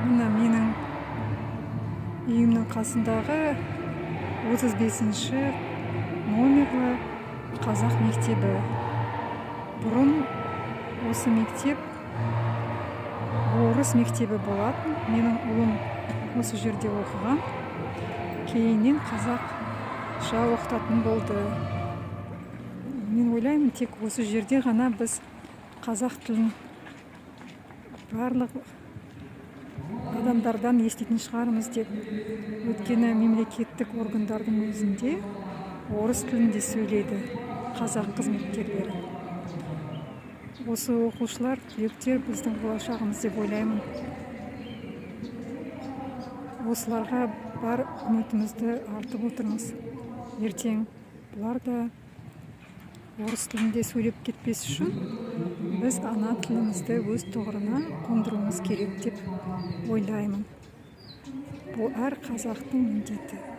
Мына менің үйімнің қасындағы 35-ші номерлі қазақ мектебі. Бұрын осы мектеп орыс мектебі болатын. Менің ұлым осы жерде оқыған. Кейіннен қазақша оқытатын болды. Мен ойлаймын, тек осы жерде ғана біз қазақ тілін барлық адамдардан еститін шығармыз деп. Өйткені мемлекеттік органдардың өзінде орыс тілінде сөйлейді қазақ қызметкерлері. Осы оқушылар, түлектер біздің болашағымыз деп ойлаймын. Осыларға бар үмітімізді артып отырмыз. Ертең бұлар да орыс тілінде сөйлеп кетпес үшін біз ана тілімізді өз тұғырына қондыруымыз керек деп ойлаймын. Бұл әр қазақтың міндеті.